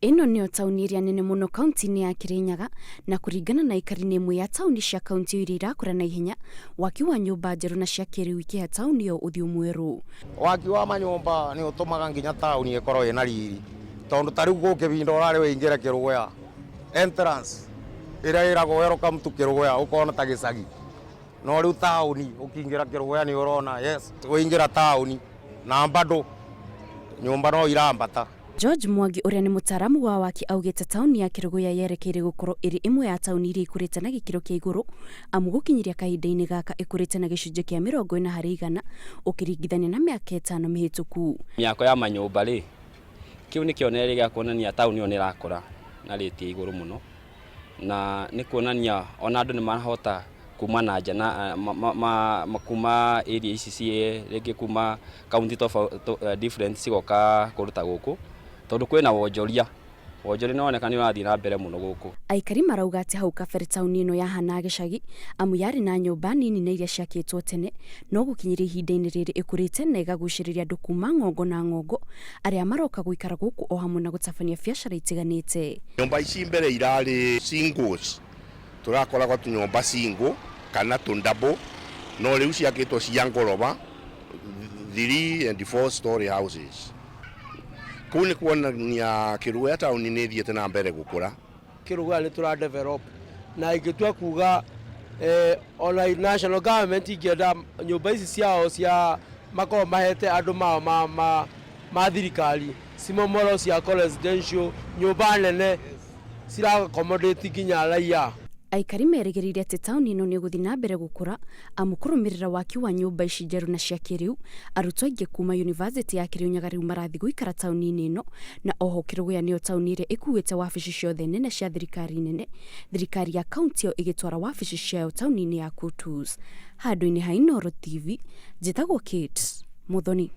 Ĩno nĩyo taũni ĩrĩa nene mũno kaunti-inĩ ya Kirinyaga, na kũringana na aikari nĩ ĩmwe ya taũni cia kaunti ĩyo iria irakũra na ihenya, waki wa nyũmba njerũ na cia kĩrĩu ikĩhe taũni ĩyo ũthiũ mwerũ. Waki wa manyũmba nĩ ũtũmaga nginya taũni ĩkorwo ĩna riri, tondũ ta rĩu gũkĩ binda ũrarĩ ũingĩre Kĩrũgũya entrance ĩrĩa ĩragwo welcome to Kĩrũgũya ũkona ta gĩcagi, no rĩu taũni ũkĩingĩra Kĩrũgũya nĩ ũrona yes waingĩra taũni na bado nyũmba no irambata. George Mwangi ũrĩa nĩ mũtaaramu wa waki augĩte taũni ya Kĩrũgũya yerekeire gũkorwo ĩrĩ ĩmwe ya taũni iria ikũrĩte na gĩkĩro kĩa igũrũ amu gũkinyĩria kahinda-inĩ gaka ĩkũrĩte na gĩcunjĩ kĩa 40% ũkĩringithania na mĩaka 5 mĩhĩtũku. Mĩako ya manyũmba rĩ, kĩu nĩ kĩonereria gĩa kuonania taũni ĩyo nĩ ĩrakũra na rĩti ya igũrũ mũno, na nĩ kuonania ona andũ nĩ marahota kuma na nja na kuma area ici ciĩ rĩngĩ kuma kaunti different cigoka kũndũ ta gũkũ, tondũ kwĩna wonjoria. Wonjoria nĩ woneka nĩ ũrathiĩ na mbere mũno gũkũ. Aikari marauga atĩ hau kabere taũni ĩno yahanaga gĩcagi amu yarĩ na nyũmba nini na iria ciakĩtwo tene, no gũkinyĩria ihinda-inĩ rĩrĩ ĩkũrĩte na ĩgagucĩrĩria andũ kuma ng'ongo na ng'ongo arĩa maroka gũikara gũkũ o hamwe na gũtabania biacara itiganĩte. Nyũmba ici mbere irarĩ singles, tũrakoragwo tũnyũmba single kana tũ double, no rĩu ciakĩtwo cia ngoroba 3 and 4 story houses. Kũu nĩ kuonania Kĩrũgũya taũni nĩ ĩthiĩte na mbere gũkũra. Kĩrũgũya nĩ tũra develop na ingĩtua kuga ona national government ingĩenda nyũmba ici ciao cia makorwo mahete andũ mao ma thirikari cimomorwo ciakwo residential nyũmba nene cira accommodate nginya raia. Aikari merĩgĩrĩire atĩ taũni ĩno nĩ ĩgũthiĩ na mbere gũkũra amu kũrũmĩrĩra waki wa nyũmba ici njerũ na cia kĩrĩu, arutwo aingĩ kuma yunivasĩtĩ ya Kirinyaga rĩu marathiĩ gũikara taũni-inĩ ĩno, na oho Kĩrũgũya nĩyo taũni ĩrĩa ĩkuĩte wabici ciothe nene cia thirikari nene, thirikari ya kaunti ĩyo ĩgĩtwara wabici ciayo taũni-inĩ ya Kutus. Handũ-inĩ ha Inooro TV, njĩtagwo Kate Muthoni.